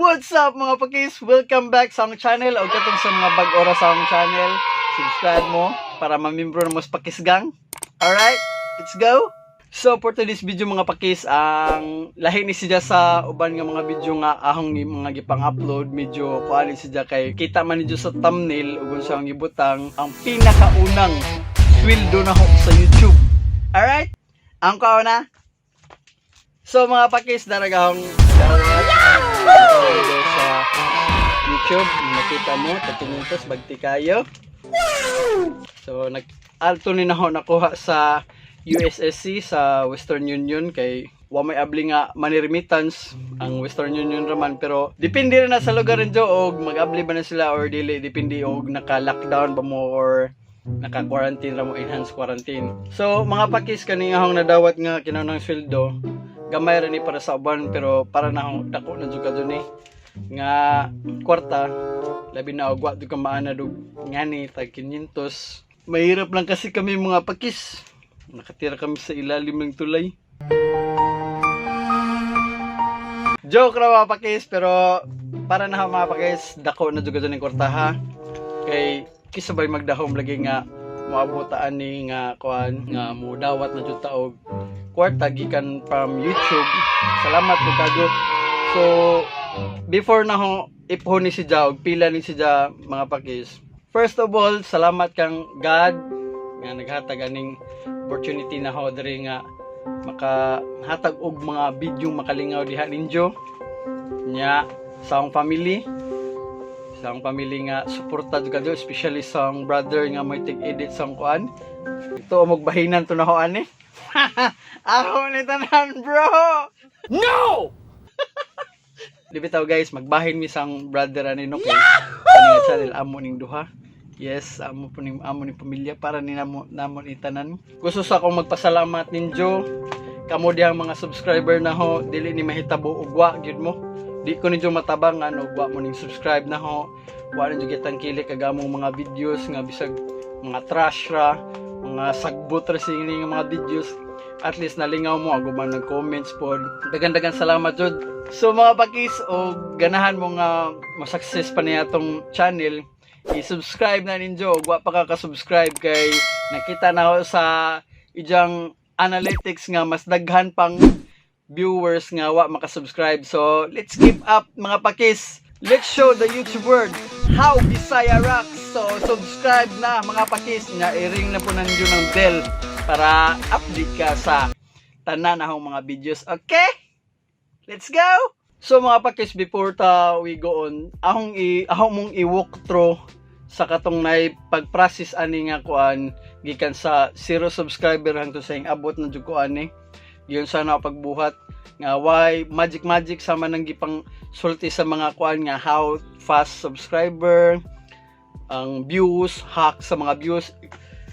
What's up, mga pakis? Welcome back sa akong channel o katong sa mga bag-o ra sa akong channel. Subscribe mo para mamembro na mo sa Pakis Gang. Alright, let's go! So for today's video, mga pakis, ang lahi ni siya sa uban nga mga video nga ahong mga gipang-upload. Medyo kuan ni siya kay kita man ninyo sa thumbnail ug sa ang gibutang, ang pinakaunang sweldo na ho sa YouTube. Alright? Ang kauna. So mga pakis, daragahong sa YouTube, nakita mo, 30 bagti kayo. So nag alto ni na ho nakuha sa USSC sa Western Union kay wa may abli nga money remittance, ang Western Union raman, pero depende rin na sa lugar ninyo og mag-abli ba na sila or dili, depende og naka-lockdown ba mo or naka-quarantine ra mo, enhanced quarantine. So mga pakis, kani nga akong nadawat nga kinahanglang sweldo, gamay ra ni para sa uban, pero para na akong dako na jud ka ni nga kwarta, labi na og wa jud ka maanad og ngani tag 500. Mahirap lang kasi kami, mga pakis, nakatira kami sa ilalim ng tulay. Joke ra, mga pakis, pero para na mga pakis, dako na jud ka ng kwarta ha, kay kisabay magdahom lagi nga moabotaan ni nga kuan nga mo dawat na jud ta og kwarta gikan from YouTube. Salamat po kayo. So before na ho ipuhon ni si Ja og pila ni si Ja, mga pakis. First of all, salamat kang God nga naghatag aning opportunity na ho diri nga makahatag og mga video makalingaw diha ninyo. Nya sa akong family, nga suporta jud kayo, especially sa akong brother nga may tig-edit sa akong kuan. Ito magbahinan to na ho ani. Ako ni tanan, bro. No! Di bitaw guys, magbahin mi sang brother ani no, kay ani nga channel amo ning duha. Yes, amo po ning amo ni pamilya para ni namo namo ni tanan. Gusto sa akong magpasalamat ninyo kamo dihang mga subscriber na ho, dili ni mahitabo og wa gyud mo. Di ko ninyo matabangan og wa mo ning subscribe na ho. Wa ninyo gitangkilik kag among mga videos nga bisag mga trash ra, mga sagbot ra sini nga mga videos. At least nalingaw mo ako man nag-comments pod. Dagan-dagan salamat jud. So mga pakis, o ganahan mo nga ma-success pa niya tong channel, i-subscribe na ninyo. Ug wa pa ka ka-subscribe kay nakita na ho sa ijang analytics nga mas daghan pang viewers nga wa makasubscribe. So let's keep up, mga pakis. Let's show the YouTube world how Bisaya rocks. So subscribe na, mga pakis, nga i-ring na po ninyo ng bell para update ka sa tanan akong mga videos. Okay? Let's go! So mga pakis, before ta we go on, ahong mong i-walk through sa katong nay pag-process ani nga kuan gikan sa zero subscriber hangtod sa ing abot na jud ko ani. Giyon sana ako pagbuhat nga why magic magic sama nang gipang sulti sa mga kuan nga how fast subscriber, ang views, hack sa mga views.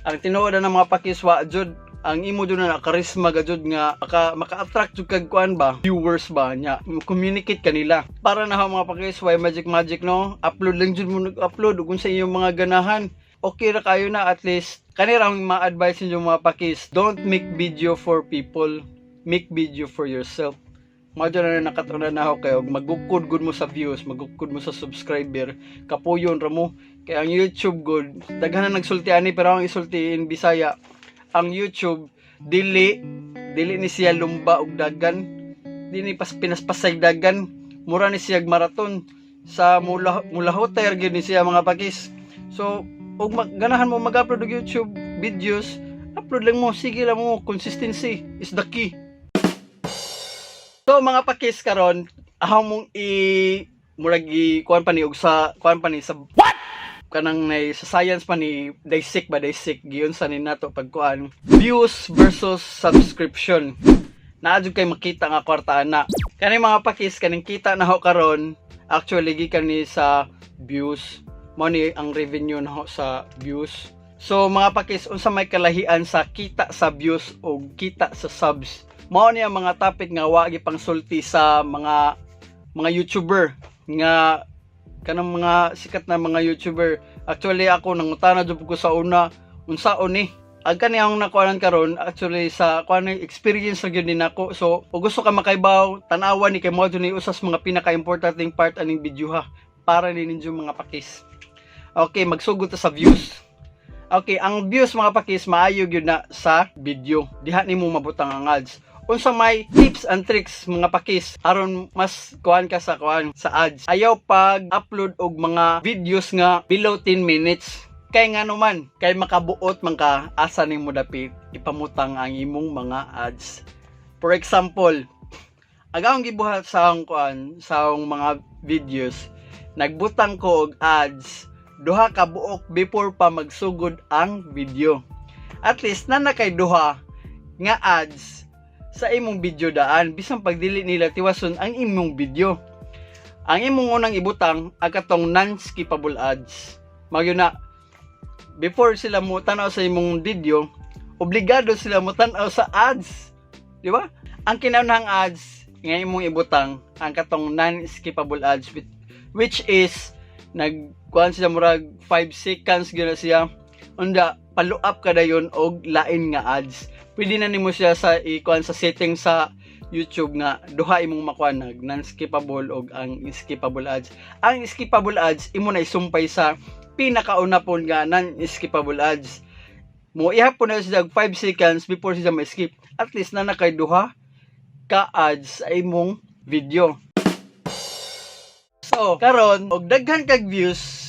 Ang tinuod na ng mga pakis, wa jud ang imo jud na charisma ga jud nga maka-attract jud kag kuan ba, viewers ba nya communicate kanila. Para na ho, mga pakis, why magic magic no, upload lang jud mo, nag-upload ug sa inyong mga ganahan, okay ra kayo na. At least kanira ang ma-advise ninyo, mga pakis: don't make video for people, make video for yourself. Mao na nakatunan na ako kay og magukod gud mo sa views, magukod mo sa subscriber, kapuyon ra mo. Kay ang YouTube gud, daghan na nagsulti ani, pero ang isulti in Bisaya, ang YouTube dili dili ni siya lumba og dagan, di ni pas pinaspasay dagan, mura ni siya marathon sa mula mulahotay gyud ni siya, mga pakis. So og ganahan mo mag-upload og YouTube videos, upload lang mo, sige lang mo, consistency is the key. So mga pakis, karon ahong mong i murag i kuan pa ni og sa kuan pa ni sa what kanang nay sa science pa ni, dissect ba, dissect giyon sa ni nato pagkuan views versus subscription. Naa jud kay makita nga kwarta ana kani, mga pakis. Kaning kita na ho karon, actually gikan ni sa views mo ni ang revenue na ho sa views. So mga pakis, unsa may kalahian sa kita sa views o kita sa subs? Mao ni ang mga topic nga wa gipang sulti sa mga YouTuber nga kanang mga sikat na mga YouTuber. Actually ako nangutana jud ko sa una, unsaon ni Ang kani akong nakuanan karon, actually sa kuan experience ra gyud ni nako. So, kung gusto ka makaibaw, tan-awa ni kay mo ni usas mga pinaka-importanting part aning video ha, para ni ninyo, mga pakis. Okay, magsugod ta sa views. Okay, ang views, mga pakis, maayo gyud na sa video. Diha nimo mabutang ang ads. Unsa may tips and tricks, mga pakis, aron mas kuan ka sa kuan sa ads? Ayaw pag upload og mga videos nga below 10 minutes. Kay nga naman, kay makabuot man ka asa nimo dapit ipamutang ang imong mga ads. For example, ang akong gibuhat sa akong kuan, sa akong mga videos, nagbutang ko og ads duha ka buok before pa magsugod ang video. At least na kay duha nga ads sa imong video daan bisan pag dili nila tiwason ang imong video. Ang imong unang ibutang ang katong non-skippable ads. Mao na before sila mo tanaw sa imong video, obligado sila mo tan-aw sa ads. Di ba? Ang kinaunahang ads nga imong ibutang ang katong non-skippable ads, which is nag kuan siya murag 5 seconds gyud na siya. Unda follow up ka dayon og lain nga ads. Pwede na nimo siya sa ikuan sa setting sa YouTube nga duha imong makuha, nag non-skippable og ang skippable ads. Ang skippable ads imo na isumpay sa pinakauna pon nga non-skippable ads. Mo ihapon na siya 5 seconds before siya ma-skip. At least na nakay duha ka ads sa imong video. So, karon og daghan kag views,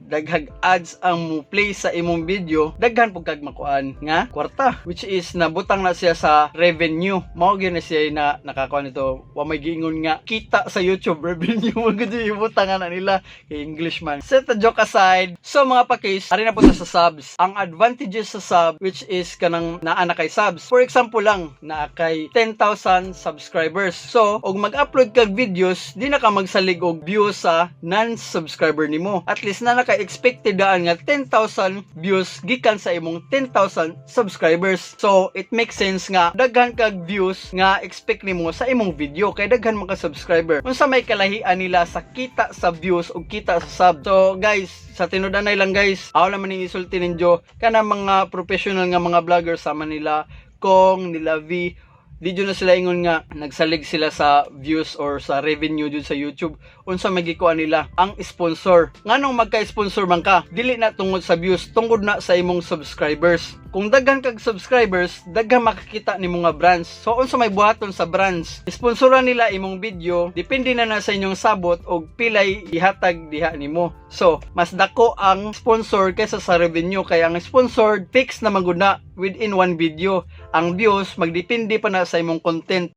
daghag ads ang mo play sa imong video, daghan pud kag makuan nga kwarta, which is nabutang na siya sa revenue. Mao gyud na siya na nakakuan nito. Wa may giingon nga kita sa YouTube, revenue mo gud ibutang na nila kay English man. Set the joke aside. So mga pakis, ari na po ta sa subs. Ang advantages sa sub, which is kanang naa na kay subs. For example lang, naa kay 10,000 subscribers. So, og mag-upload kag videos, di na ka magsalig og views sa non-subscriber nimo. At least na naka-expected daan nga 10,000 views gikan sa imong 10,000 subscribers. So, it makes sense nga daghan kag views nga expect nimo sa imong video kay daghan man ka subscriber. Unsa may kalahian nila sa kita sa views ug kita sa sub? So, guys, sa tinud-anay lang guys, ako naman ning isulti ninyo kana mga professional nga mga vlogger sama nila Kong, nila V, di jud na sila ingon nga nagsalig sila sa views or sa revenue jud sa YouTube. Unsa may gikuha nila? Ang sponsor. Nganong magka-sponsor man ka? Dili na tungod sa views, tungod na sa imong subscribers. Kung daghan kag subscribers, daghan makakita nimo nga brands. So unsa may buhaton sa brands? Sponsoran nila imong video, depende na na sa inyong sabot og pilay ihatag diha nimo. So, mas dako ang sponsor kaysa sa revenue kay ang sponsor fix na man gud na within one video. Ang views magdepende pa na sa imong content.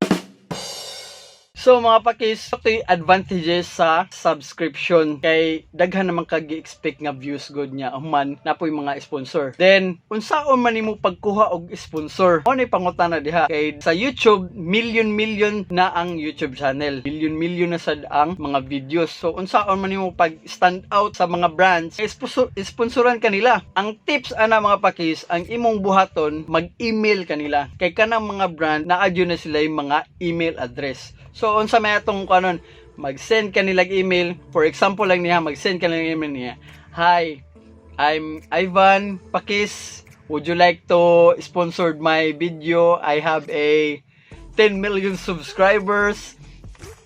So mga pakis, ito yung advantages sa subscription. Kay daghan naman kag expect nga views good niya human na po'y mga sponsor. Then, unsaon man nimo pagkuha og sponsor? Mao na pangutana diha. Kay sa YouTube, million million na ang YouTube channel. Million million na sad ang mga videos. So unsaon man nimo pag stand out sa mga brands, sponsor sponsoran kanila? Ang tips ana, mga pakis, ang imong buhaton, mag-email kanila. Kay kanang mga brand naa na sila yung mga email address. So unsa may atong kanon, mag-send kanila email. For example lang niya, mag-send kanila email niya. "Hi, I'm Ivan Pakis. Would you like to sponsor my video? I have a 10 million subscribers."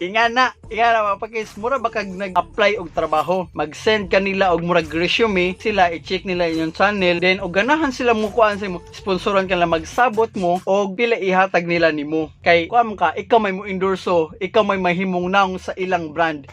Inga na, mga pakis, mura ba kag nag-apply og trabaho? Mag-send kanila og murag resume, sila i-check nila inyong channel, then og ganahan sila mo kuan sa imo, sponsoran ka nila, magsabot mo og pila ihatag nila nimo. Kay kuan man ka, ikaw may mo endorso, ikaw may mahimong naong sa ilang brand.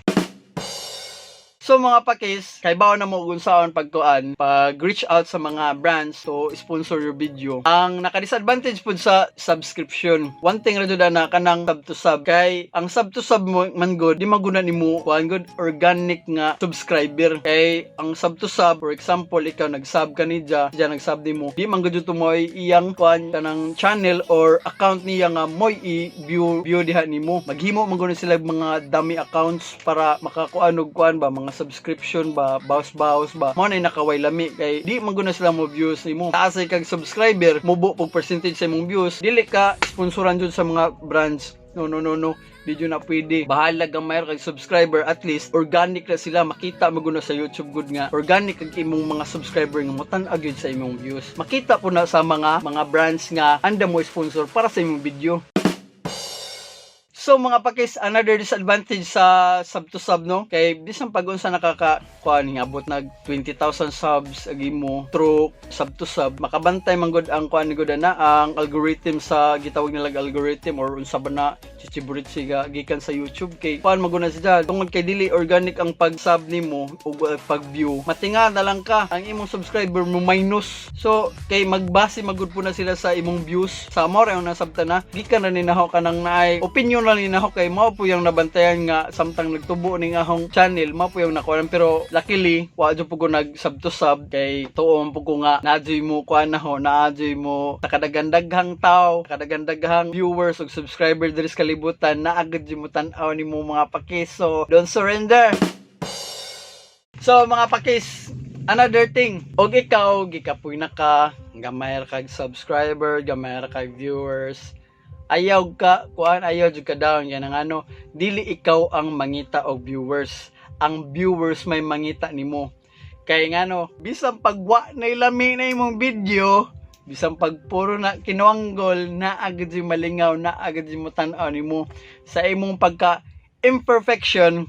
So mga pakis, kay bawo na mo kung unsaon pagkuan, pag reach out sa mga brands to sponsor your video. Ang naka-disadvantage pud sa subscription. One thing ra jud na kanang sub to sub, kay ang sub to sub mo man gud, di maguna nimo kuan gud organic nga subscriber. Kay ang sub to sub, for example, ikaw nag-sub ka niya, siya nag-sub nimo. Di man gud to mo'y iyang kuan kanang channel or account niya nga mo'y i-view view diha nimo. Maghimo man gud sila mga dummy accounts para makakuan og kuan ba, mga subscription ba, bawas-bawas ba. Mao na nakaway lami kay di man gud na sila mo views nimo. Taas kag subscriber, mubo pog percentage sa imong views, dili ka sponsoran jud sa mga brands. No, no, no, no. Di jud na pwede. Bahala gamay kag subscriber, at least organic na sila, makita mo guna sa YouTube gud nga organic ang imong mga subscriber nga motan-aw gyud sa imong views. Makita po na sa mga brands nga andam mo sponsor para sa imong video. So mga pakis, another disadvantage sa sub to sub, no? Kay bisan pag unsa nakaka kuan nga abot nag 20,000 subs agi mo through sub to sub, makabantay man gud ang kuan ni gud na ang algorithm sa gitawag nila algorithm or unsa ba na chichiburitsi ga gikan sa YouTube, kay kuan man gud na siya tungod kay dili organic ang pag-sub nimo ug pag-view. Matinga na lang ka, ang imong subscriber mo minus. So kay magbase magud po na sila sa imong views. Sa amo ra yung nasabta na gikan na ni naho kanang naay opinion lang ni naho, kay mao po yung nabantayan nga samtang nagtubo ning ahong channel, mao po yung nakuha. Pero luckily wa jud po ko nag sub to sub, kay tuo man po ko nga naadyoy mo kuan na ho, naadyoy mo sa kadagandaghang tao, kadagandaghang viewers ug subscriber diri sa kalibutan, naa gud mo tan-aw nimo, mga pakis. So don't surrender. So mga pakis, another thing, og ikaw gikapoy na ka, gamay ra kag subscriber, gamay ra kag viewers, ayaw ka kuan, ayaw jud ka down yan ang ano, dili ikaw ang mangita og viewers, ang viewers may mangita nimo. Kay ngano, bisan pagwa na lami na imong video, bisan pag puro na kinuanggol, na agad yung malingaw, na agad yung mo tan-aw nimo sa imong pagka imperfection,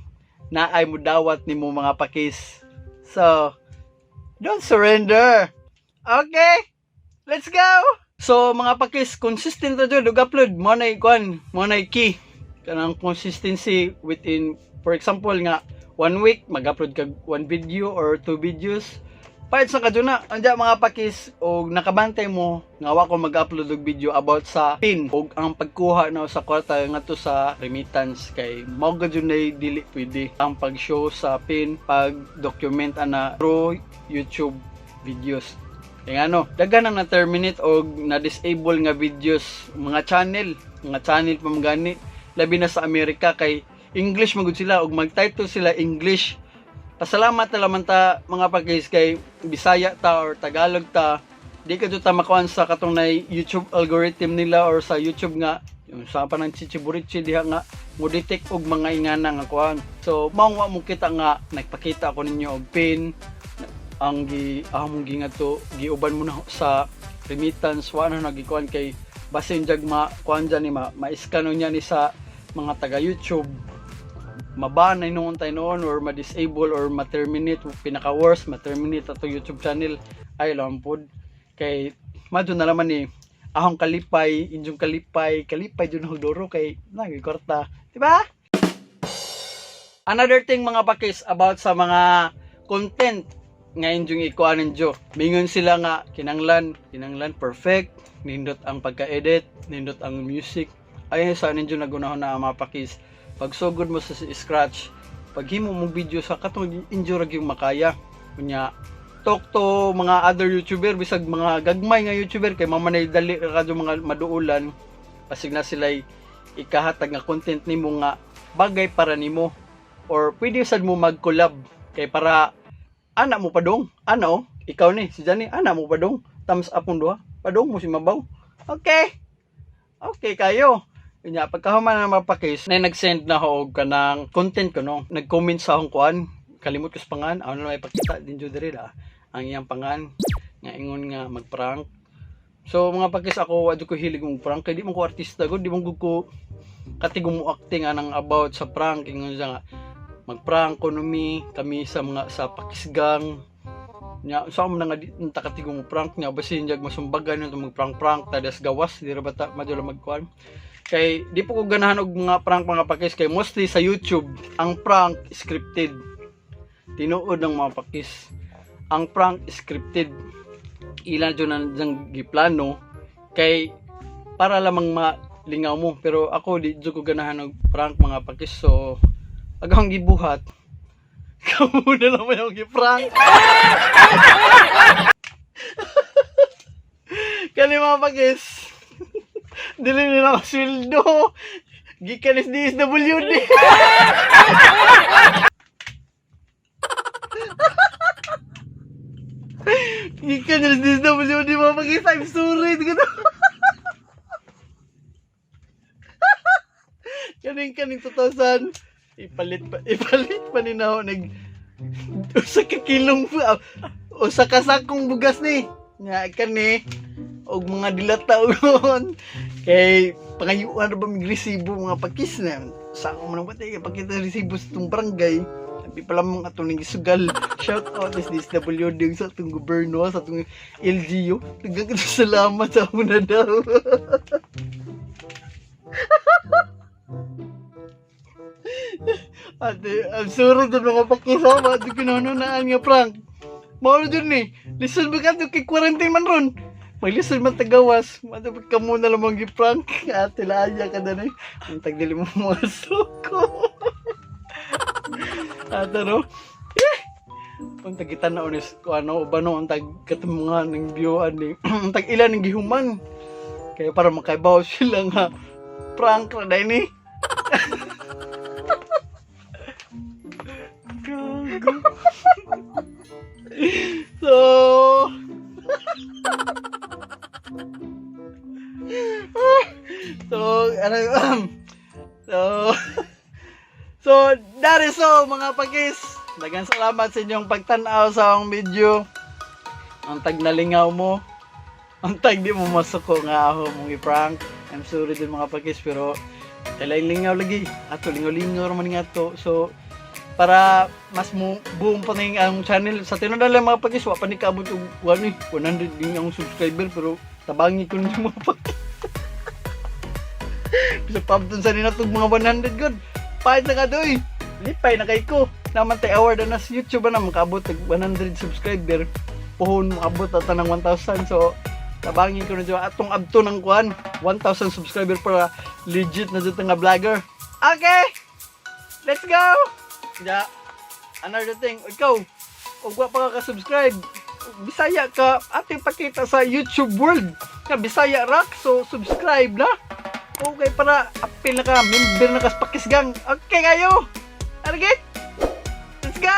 na ay mudawat nimo, mga pakis. So don't surrender. Okay, let's go. So mga pakis, consistent ra jud og upload mo na kuan, mo na key kanang consistency within, for example nga one week mag-upload kag one video or two videos. Pahit sa kaduna, anja mga pakis, og nakabantay mo nga wa ko mag-upload og video about sa PIN og ang pagkuha na sa kwarta ngadto sa remittance, kay mao gud jud nay dili pwede ang pag-show sa PIN, pag document ana through YouTube videos. Kaya ano, daghan ang na-terminate og na-disable nga videos, mga channel pa man gani, labi na sa Amerika kay English magud sila og mag-title sila English. Pasalamat na laman ta, mga pakis, kay Bisaya ta or Tagalog ta, di ka jud ta makuan sa katong nay YouTube algorithm nila or sa YouTube nga yung sa pa ng chichiburichi diha nga mo detect og mga ingana nga kuan. So mao wa mo kita nga nagpakita ako ninyo og PIN ang gi among gingadto giuban mo na sa remittance, wa na nagikuan kay basin jag ma kuan dyan ni ma ma-scan niya ni sa mga taga YouTube, maban na noon tayo noon or ma-disable or ma-terminate, pinaka worst, ma-terminate ato YouTube channel. Ay lang pod, kay madyo na naman ni ahong kalipay, inyong kalipay, kalipay jud og duro kay nagkorta, di ba? Another thing, mga pakis, about sa mga content nga inyong ikuan ninyo. Mingon sila nga kinanglan, kinanglan perfect, nindot ang pagka-edit, nindot ang music. Ay sa ninyo nagunahon na, mga pakis. Pagsugod mo sa scratch, paghimo mo video sa katong inyo ra gyud makaya. Unya talk to mga other YouTuber, bisag mga gagmay nga YouTuber, kay mamanay dali ra kadto mga maduulan, pasig na sila ikahatag nga content nimo nga bagay para nimo, or pwede sad mo mag-collab kay para ana mo padong ano, ikaw ni si Johnny, ana mo padong thumbs up mong duha, padong mo si mabaw. Okay kayo. Unya pagkahuman na mapakis na nag-send na ho og kanang content ko, no, nag-comment sa akong kuan, kalimot ko sa pangan, ako na lang ipakita din jud diri la ang iyang pangan, nga ingon nga mag-prank. So mga pakis, ako wa jud ko hilig mong prank kay di man ko artista gud, di man gud ko katigom mo acting anang about sa prank. Ingon siya nga mag-prank ko mi kami sa mga sa pakisgang nya sa mo na nga di ta katigom mo prank nya, basin jag masumbagan nyo mag prank prank tadas gawas, di ra ba ta madyo magkuan, kay di po ko ganahan og mga prank, mga pakis, kay mostly sa YouTube ang prank scripted. Tinuod ng mga pakis, ang prank scripted, ila jud na diyang giplano kay para lamang malingaw mo. Pero ako di jud ko ganahan og prank, mga pakis. So ag akong gibuhat, kamo na lang yung gi-prank kani, mga pakis. Dili nila masweldo gikan is DSWD. Gikan is DSWD, mga pakis. I'm sorry. Di ko. Kaning 2,000 ipalit pa ni nako nag usa ka kilong, usa ka sakong bugas ni nga kani og mga dilata og kay pangayuan ra ba mig resibo, mga pakis, na sa akong manang patay pakita resibo sa itong barangay. Sabi pala mong atong ning gisugal. Shout out is DSWD sa atong gobyerno, sa atong LGU. Daghang salamat sa amo na daw. Ate, I'm sorry dun, mga pakisama. Ate, kinununaan nga prank. Mao na dun ni. Listen ba ka kay quarantine man ron? Maglisod man tagawas. Mata ka muna lamang gi-prank. Ate, laaya ka na eh. Ang tagdili mo mga suko. Ate, no? Eh! Ang tagitan na unis ko ano, uban no, ang tag katong ng view ani, ang tag ilan ng gihuman. Kaya para makaibaw sila nga prank ra dai ni. Gago. So, ano, so, that is all, mga pakis. Daghang salamat sa inyong pagtanaw sa akong video. Ang tag nalingaw mo. Ang tag di mo masuko nga ako mong i-prank. I'm sorry din, mga pakis, pero talay lingaw lagi. Ato lingaw-lingaw man nga to. So para mas mo boom pa na ang channel sa tinuod lang, mga pakis, wa pa ni kaabot og ano eh, 100 din ang subscriber, pero tabangi ko ninyo, mga pakis. Bisa paabton sa nina tog mga 100 good. Pahit na ka doy. Lipay na kay ko. Naman tay award na sa YouTube na makaabot og 100 subscriber. Pohon moabot ata ng 1,000. So tabangin ko na dyan atong abto ng kuan 1,000 subscriber para legit na dito nga vlogger. Okay! Let's go! Ya, another thing, ikaw, ug wa pa ka ka-subscribe, Bisaya ka, ating pakita sa YouTube world nga Bisaya rock, so subscribe na. Okay, para apil na ka, member na ka sa Pakisgang. Okay kayo! Argit! Let's go!